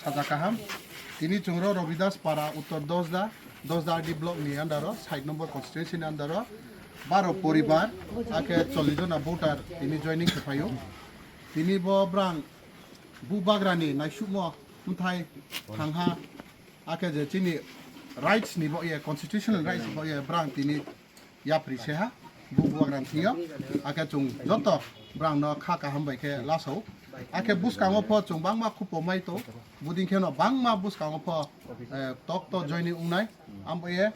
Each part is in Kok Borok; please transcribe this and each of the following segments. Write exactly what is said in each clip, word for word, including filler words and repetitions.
Saja kaham. Tini chwngro Ravidas Para Uttor Dosda, Dosda R D block ni under o, side number constituency ni under o, baro poribar, akhe chollish jona voter tini joining khe phaio. Tini bo brang bubagrani naisukmo mthai thangha, akhe je chini rights ni bo ye, constitutional rights bo ye, brang tini yapri se ha, bu bubagrang thio, akhe chwng joto brang no kha kaham bai khe lasao. Akhe bwskango pho chwng bangma khupo mai to, buding kheno bangma bwskango pho, eh, tok to joining wngnai, ambo ye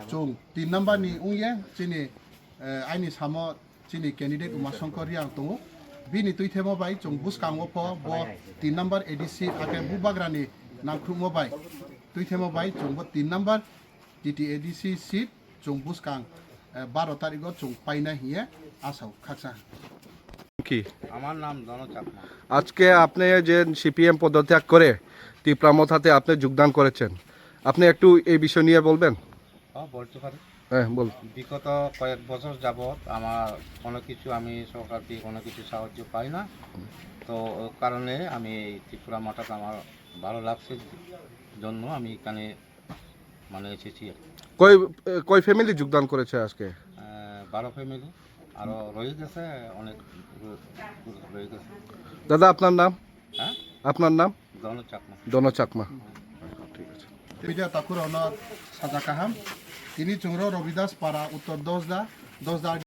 chwng tin number ni wng ye chini, eh, aini samo chini candidate Uma Shankar Riang tongo. Bini tuithemo bai chwng bwskango pho bo tin number A D C akhe bubagrani nangkhrumo bai tuithemo bai chwng bo tin number T T A D C seat chwng bwskang, eh, baro tarikh o chwng paina hiye asao khaksa. কি? আমার নাম ধন চাকমা। আজকে আপনি যে সিপিএম পদত্যাগ করে তিপ্রা মথাতে আপনি যোগদান করেছেন, আপনি একটু এই বিষয় নিয়ে বলবেন? হ্যাঁ, বলতে পারি। হ্যাঁ, বল। বিগত কয়েক বছর যাবৎ আমার কোনো কিছু আমি সরকার থেকে কোনো কিছু সাহায্য পাই না। তো ও কারণে আমি এই ত্রিপুরা মঠাটা আমার ভালো লাগছে জন্য আমি এখানে মানে এসেছি আর কি। কয়, এ, কয় ফ্যামিলি যোগদান করেছে আজকে? আহ, বারো ফ্যামিলি, আরও রয়ে গেছে অনেক, রয়ে গেছে। দাদা, আপনার নাম? হ্যাঁ? আপনার নাম? ধন চাকমা। ধন চাকমা। ঠিক আছে। Media takhurokno saja kaham. Tini chwngro Ravidas Para Uttor Dosda, Dosda